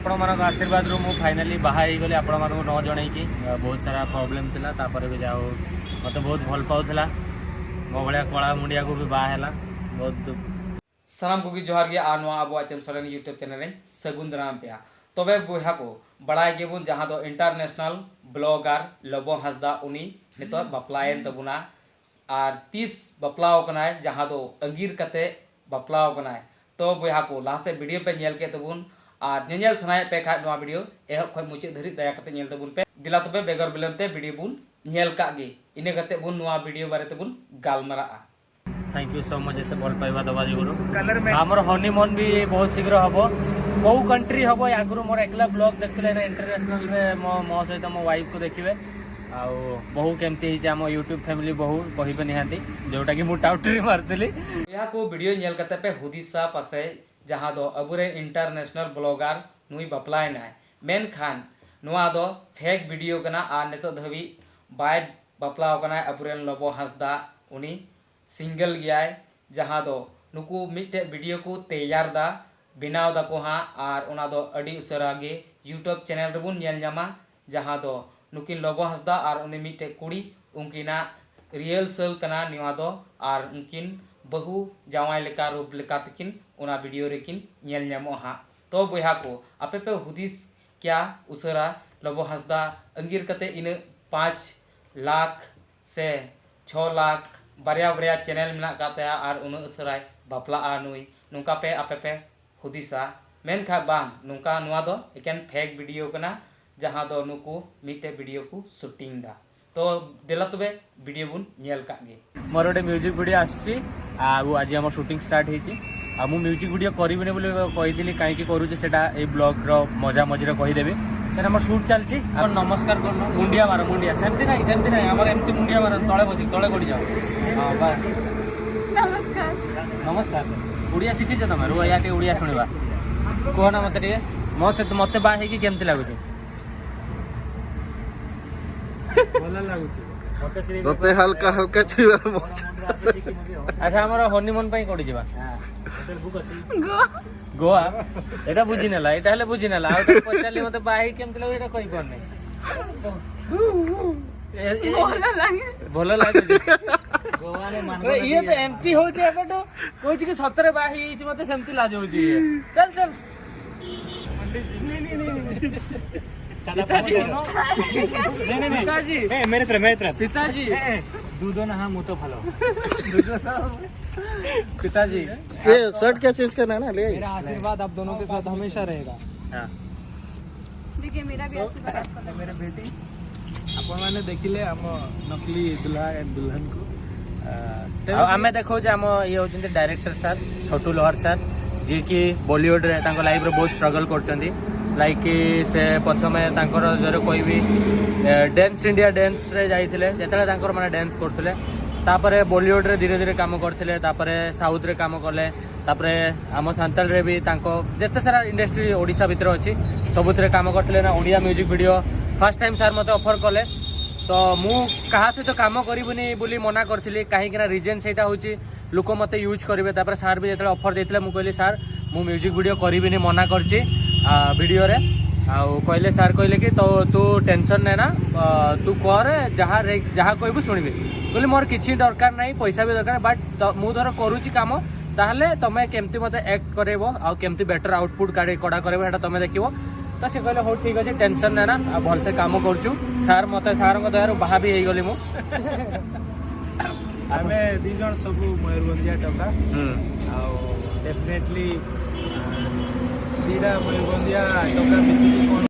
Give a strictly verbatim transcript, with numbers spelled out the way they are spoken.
ଆପଣମାନଙ୍କ ଆଶୀର୍ବାଦରୁ ମୁଁ ଫାଇନାଲି ବାହା ହେଇଗଲି। ଆପଣମାନଙ୍କୁ ନ ଜଣେଇକି, ଆ, ବହୁତ ସାରା ପ୍ରୋବ୍ଲେମ୍ ଥିଲା, ତାପରେ ବି ଯାହା ହଉ, ମୋତେ ବହୁତ ଭଲ ପାଉଥିଲା। ମୋ ଭଳିଆ କଳା ମୁଣ୍ଡିଆକୁ ବି ବାହା ହେଲା। ବହୁତ ଦୁଃଖ। ᱥᱟᱱᱟᱢ ᱠᱚᱜᱮ ᱡᱚᱦᱟᱨ ᱜᱮ ᱟᱨ ᱱᱚᱣᱟ ᱟᱵᱚᱣᱟᱜ ᱪᱮᱢᱥᱚᱨᱮᱱ YouTube ᱪᱮᱱᱮᱞ ᱨᱮ ᱥᱟᱹᱜᱩᱱ ᱫᱟᱨᱟᱢ ᱯᱮᱭᱟ᱾ ᱛᱚᱵᱮ ᱵᱚᱭᱦᱟ ᱠᱚ, ᱵᱟᱲᱟᱭ ᱜᱮᱵᱚᱱ ᱡᱟᱦᱟᱸ ᱫᱚ ᱤᱱᱴᱟᱨᱱᱮᱥᱱᱟᱞ ᱵᱞᱚᱜᱟᱨ ᱞᱚᱵᱚ ᱦᱟᱸᱥᱫᱟ, ᱩᱱᱤ ᱱᱤᱛᱚᱜ ᱵᱟᱯᱞᱟᱭᱮᱱ ᱛᱟᱵᱚᱱᱟ᱾ ᱟᱨ ᱛᱤᱥ ᱵᱟᱯᱞᱟᱣ ᱠᱟᱱᱟᱭ, ᱡᱟᱦᱟᱸ ᱫᱚ ᱟᱸᱜᱤᱨ ᱠᱟᱛᱮ ᱵᱟᱯᱞᱟᱣ ᱠᱟᱱᱟᱭ᱾ ᱛᱚ ᱵᱚᱭᱦᱟ ᱠᱚ, ᱞᱟᱦᱟ ᱥᱮᱫ ᱵᱷᱤᱰᱤᱭᱳ ᱯᱮ ᱧᱮᱞ ᱠᱮᱫ ᱛᱟᱵᱚᱱ, ᱟᱨ ᱧᱮᱧᱮᱞ ᱥᱟᱱᱟᱭᱮᱫ ᱯᱮ ᱠᱷᱟᱡ ᱱᱚᱣᱟ ᱵᱷᱤᱰᱤᱭᱳ ᱮᱦᱚᱵ ᱠᱷᱚᱱ ᱢᱩᱪᱟᱹᱫ ᱫᱷᱟᱹᱨᱤᱡ ᱫᱟᱭᱟ ᱠᱟᱛᱮ ᱧᱮᱞ ᱛᱟᱵᱚᱱ ᱯᱮ᱾ ᱫᱮᱞᱟ ᱛᱚᱵᱮ ᱵᱮᱜᱚᱨ ᱵᱤᱞᱚᱢ ᱛᱮ ᱵᱷᱤᱰᱤᱭᱳ ᱵᱚᱱ ᱧᱮᱞ ᱠᱟᱜ ᱜᱮ, ᱤᱱᱟᱹ ᱠᱟᱛᱮ ᱵᱚᱱ ᱱᱚᱣᱟ ᱵᱷᱤᱰᱤᱭᱳ ᱵᱟᱨᱮ ᱛᱮᱵᱚᱱ ᱜᱟᱞᱢᱟᱨᱟᱜᱼᱟ᱾ Thank you so much ଏତେ ଭଲ ପାଇବା ଦେବା ଯୋଗୁରୁ। କଲର ମେ ଆମର ହନିମୁନ୍ ବି ବହୁତ ଶୀଘ୍ର ହବ। କୋଉ କଣ୍ଟ୍ରି ହବ, ଆଗରୁ ମୋର ଏକଲା ବ୍ଲଗ୍ ଦେଖୁଥିଲେ ନା ଇଣ୍ଟରନ୍ୟାସନାଲରେ, ମୋ ମୋ ସହିତ ମୋ ୱାଇଫ୍କୁ ଦେଖିବେ। ଆଉ ବୋହୂ କେମିତି ହେଇଛି, ଆମ ୟୁଟ୍ୟୁବ୍ ଫ୍ୟାମିଲି ବୋହୂ କହିବେ ନିହାତି, ଯୋଉଟାକି ମୁଁ ଟାଉଟରି ମାରିଥିଲି। ᱵᱚᱭᱦᱟ ᱠᱚ, ᱵᱷᱤᱰᱤᱭᱳ ᱧᱮᱞ ᱠᱟᱛᱮ ᱯᱮ ᱦᱩᱫᱤᱥᱟ ᱯᱟᱥᱮᱡ ᱡᱟᱦᱟᱸ ᱫᱚ ᱟᱵᱚᱨᱮᱱ ᱤᱱᱴᱟᱨᱱᱮᱥᱱᱟᱞ ᱵᱞᱚᱜᱟᱨ ᱱᱩᱭ ᱵᱟᱯᱞᱟᱭᱮᱱᱟᱭ, ᱢᱮᱱᱠᱷᱟᱱ ᱱᱚᱣᱟ ᱫᱚ ᱯᱷᱮᱠ ᱵᱷᱤᱰᱤᱭᱳ ᱠᱟᱱᱟ ᱟᱨ ᱱᱤᱛᱚᱜ ᱫᱷᱟᱹᱵᱤᱡ ᱵᱟᱭ ᱵᱟᱯᱞᱟᱣ ᱠᱟᱱᱟᱭ ᱟᱵᱚᱨᱮᱱ ᱞᱚᱵᱚ ᱦᱟᱸᱥᱫᱟ᱾ ᱩᱱᱤ ᱥᱤᱝᱜᱮᱞ ᱜᱮᱭᱟᱭ, ᱡᱟᱦᱟᱸ ᱫᱚ ᱱᱩᱠᱩ ᱢᱤᱫᱴᱮᱡ ᱵᱷᱤᱰᱤᱭᱳ ᱠᱚ ᱛᱮᱭᱟᱨ ᱫᱟ, ᱵᱮᱱᱟᱣ ᱫᱟᱠᱚ ᱦᱟᱸᱜ, ᱟᱨ ᱚᱱᱟ ᱫᱚ ᱟᱹᱰᱤ ᱩᱥᱟᱹᱨᱟ ᱜᱮ ᱭᱩᱴᱩᱵᱽ ᱪᱮᱱᱮᱞ ᱨᱮᱵᱚᱱ ᱧᱮᱞ ᱧᱟᱢᱟ, ᱡᱟᱦᱟᱸ ᱫᱚ ᱱᱩᱠᱤᱱ ᱞᱚᱵᱚ ᱦᱟᱸᱥᱫᱟ ᱟᱨ ᱩᱱᱤ ᱢᱤᱫᱴᱮᱡ ᱠᱩᱲᱤ, ᱩᱱᱠᱤᱱᱟᱜ ᱨᱤᱦᱟᱨᱥᱟᱞ ᱠᱟᱱᱟ ᱱᱚᱣᱟ ᱫᱚ, ᱟᱨ ᱩᱱᱠᱤᱱ ᱵᱟᱹᱦᱩ ᱡᱟᱶᱟᱭ ᱞᱮᱠᱟ ᱨᱩᱯ ᱞᱮᱠᱟ ᱛᱮᱠᱤᱱ ᱚᱱᱟ ᱵᱷᱤᱰᱤᱭᱳ ᱨᱮᱠᱤᱱ ᱧᱮᱞ ᱧᱟᱢᱚᱜᱼᱟ ᱦᱟᱸᱜ᱾ ᱛᱚ ᱵᱚᱭᱦᱟ ᱠᱚ, ᱟᱯᱮ ᱯᱮ ᱦᱩᱫᱤᱥ ᱠᱮᱭᱟ ᱩᱥᱟᱹᱨᱟ ᱞᱚᱵᱚ ᱦᱟᱸᱥᱫᱟ ᱟᱸᱜᱤᱨ ᱠᱟᱛᱮ ᱤᱱᱟᱹᱜ ᱯᱟᱸᱪ ᱞᱟᱠᱷ ᱥᱮ ᱪᱷᱚ ᱞᱟᱠᱷ ᱵᱟᱨᱭᱟ ᱵᱟᱨᱭᱟ ᱪᱮᱱᱮᱞ ᱢᱮᱱᱟᱜ ᱟᱠᱟᱫ ᱛᱟᱭᱟ ᱟᱨ ᱩᱱᱟᱹᱜ ᱩᱥᱟᱹᱨᱟᱭ ᱵᱟᱯᱞᱟᱜᱼᱟ ᱱᱩᱭ, ᱱᱚᱝᱠᱟ ᱯᱮ ᱟᱯᱮ ᱯᱮ ᱦᱩᱫᱤᱥᱟ᱾ ᱢᱮᱱᱠᱷᱟᱱ ᱵᱟᱝ, ᱱᱚᱝᱠᱟ ᱱᱚᱣᱟ ᱫᱚ ᱮᱠᱮᱱ ᱯᱷᱮᱠ ᱵᱷᱤᱰᱤᱭᱳ ᱠᱟᱱᱟ, ᱡᱟᱦᱟᱸ ᱫᱚ ᱱᱩᱠᱩ ᱢᱤᱫᱴᱮᱡ ᱵᱷᱤᱰᱤᱭᱳ ᱠᱚ ᱥᱩᱴᱤᱝ ᱫᱟ᱾ ᱛᱚ ᱫᱮᱞᱟ ᱛᱚᱵᱮ ᱵᱷᱤᱰᱤᱭᱳ ᱵᱚᱱ ᱧᱮᱞ ᱠᱟᱜ ᱜᱮ᱾ ମୋର ଗୋଟେ ମ୍ୟୁଜିକ୍ ଭିଡ଼ିଓ ଆସୁଛି, ଆଉ ଆଜି ଆମର ସୁଟିଂ ଷ୍ଟାର୍ଟ ହେଇଛି। ଆଉ ମୁଁ ମ୍ୟୁଜିକ୍ ଭିଡ଼ିଓ କରିବିନି ବୋଲି କହିଥିଲି, କାହିଁକି କରୁଛି ସେଟା ଏଇ ବ୍ଲଗ୍ର ମଜା ମଝିରେ କହିଦେବି। କାରଣ ଆମର ସୁଟ୍ ଚାଲିଛି। ଆପଣ ନମସ୍କାର କରୁନ, ମୁଣ୍ଡିଆ ମାର, ମୁଣ୍ଡିଆ। ସେମିତି ନାହିଁ, ସେମିତି ନାହିଁ, ଆମର ଏମିତି ମୁଣ୍ଡିଆ ମାର, ତଳେ ବସିକି ତଳେ ଗଡ଼ି ଯାଅ। ହଁ, ବାସ୍। ନମସ୍କାର। ନମସ୍କାର। ଓଡ଼ିଆ ଶିଖିଛ ତମେ? ରୁହ, ୟା ଟିକେ ଓଡ଼ିଆ ଶୁଣିବା। କୁହ ନା ମତେ ଟିକେ, ମୋ ସହିତ, ମତେ ବାହା ହେଇକି କେମିତି ଲାଗୁଛି? ଭଲ ଲାଗୁଛି। ମତେ ଶ୍ରୀ ତତେ ହାଲକା ହାଲକା ଛୁଇଁବାର ମଜା। ଆଚ୍ଛା, ଆମର ହନିମୁନ୍ ପାଇଁ କୋଉଠି ଯିବା? ଗୋ ଗୋଆ। ଏଇଟା ବୁଝିନେଲା, ଏଇଟା ହେଲେ ବୁଝିନେଲା। ଆଉ ଥରେ ପଚାରିଲି, ମତେ ବାହା ହେଇକି କେମିତି ଲାଗୁ, ଏଇଟା କହିପାରୁନି। ଏ- ଏ- ଭଲ ଲାଗେ। ଭଲ ଲାଗୁଛି। ଗୋଆରେ ଆରେ, ଇଏ ତ ଏମିତି ହଉଛି ଏବେଠୁ, କହୁଛି କି ସତରେ ବାହା ହେଇଯାଇଛି, ମତେ ସେମିତି ଲାଜ ହଉଛି ଇଏ। ଚାଲ ଚାଲ। ପିତାଜୀ। नहीं नहीं नहीं। ପିତାଜୀ। ए, मेरे तरफ, मेरे तरफ। ପିତାଜୀ। दूधो ना, हाँ, मुँह तो फलो। ପିତାଜୀ। ये शर्ट क्या चेंज करना है ना, ले आइए। मेरा आशीर्वाद आप दोनों के साथ हमेशा रहेगा। हाँ। देखिए, मेरा भी आशीर्वाद आपको लगा। ଆପଣମାନେ ଦେଖିଲେ ଆମ ନକଲି ଦୁଲ୍ହା ଆଣ୍ଡ ଦୁଲ୍ହନକୁ। ଆ, ତେବେ ଆଉ ଆମେ ଦେଖାଉଛେ, ଆମ ଇଏ ହଉଛନ୍ତି ଡାଇରେକ୍ଟର ସାର୍ ଛୋଟୁ ଲୋହାର ସାର୍, ଯିଏକି ବଲିଉଡରେ ତାଙ୍କ ଲାଇଫରେ ବହୁତ ଷ୍ଟ୍ରଗଲ କରୁଛନ୍ତି। ଲାଇକ୍ କି ସେ ପ୍ରଥମେ ତାଙ୍କର, ଯଦି କହିବି, ଡ୍ୟାନ୍ସ ଇଣ୍ଡିଆ ଡ୍ୟାନ୍ସରେ ଯାଇଥିଲେ, ଯେତେବେଳେ ତାଙ୍କର ମାନେ ଡ୍ୟାନ୍ସ କରୁଥିଲେ, ତାପରେ ବଲିଉଡରେ ଧୀରେ ଧୀରେ କାମ କରିଥିଲେ, ତାପରେ ସାଉଥରେ କାମ କଲେ, ତାପରେ ଆମ ସାନ୍ତାଳରେ ବି ତାଙ୍କ ଯେତେ ସାରା ଇଣ୍ଡଷ୍ଟ୍ରି ଓଡ଼ିଶା ଭିତରେ ଅଛି, ସବୁଥିରେ କାମ କରିଥିଲେ। ନା Odia music video first time sir ମୋତେ ଅଫର୍ କଲେ, ତ ମୁଁ କାହା ସହିତ କାମ କରିବୁନି ବୋଲି ମନା କରିଥିଲି। କାହିଁକିନା ରିଜନ୍ ସେଇଟା ହେଉଛି, ଲୋକ ମୋତେ ୟୁଜ୍ କରିବେ। ତାପରେ ସାର୍ ବି ଯେତେବେଳେ ଅଫର୍ ଦେଇଥିଲେ, ମୁଁ କହିଲି, ସାର୍, ମୁଁ ମ୍ୟୁଜିକ୍ ଭିଡ଼ିଓ କରିବିନି, ମନା କରିଛି ଆ, ଭିଡ଼ିଓରେ। ଆଉ କହିଲେ, ସାର୍ କହିଲେ କି, "ତୋ, ତୁ ଟେନସନ୍ ନେନା, ଆ, ତୁ କରେ, ଯାହା ରେ- ଯାହା କହିବୁ ଶୁଣିବି।" କହିଲି, "ମୋର କିଛି ଦରକାର ନାହିଁ, ପଇସା ବି ଦରକାର ନାହିଁ, ବଟ୍ ତ- ମୁଁ ଧର କରୁଛି କାମ, ତାହେଲେ ତମେ କେମିତି ମୋତେ ଆକ୍ଟ କରେଇବ ଆଉ କେମିତି ବେଟର ଆଉଟପୁଟ୍ କାଢ଼ି କଡ଼ା କରେଇବ, ସେଇଟା ତମେ ଦେଖିବ।" ତ ସେ କହିଲେ, "ହଉ, ଠିକ୍ ଅଛି, ଟେନସନ୍ ନେନା, ଆଉ ଭଲସେ କାମ କରୁଛୁ।" ସାର୍ ମୋତେ, ସାର୍ଙ୍କ ଦୟାରୁ ବାହା ବି ହେଇଗଲି ମୁଁ। ଆମେ ଦି ଜଣ ସବୁ ମୟୂରଭଞ୍ଜିଆ ଟୋକା। ହୁଁ। ଆଉ ଡେଫିନେଟଲି ଦିଟା ମୟୂରଭଞ୍ଜିଆ ଟୋକା ମିଶିକି କ'ଣ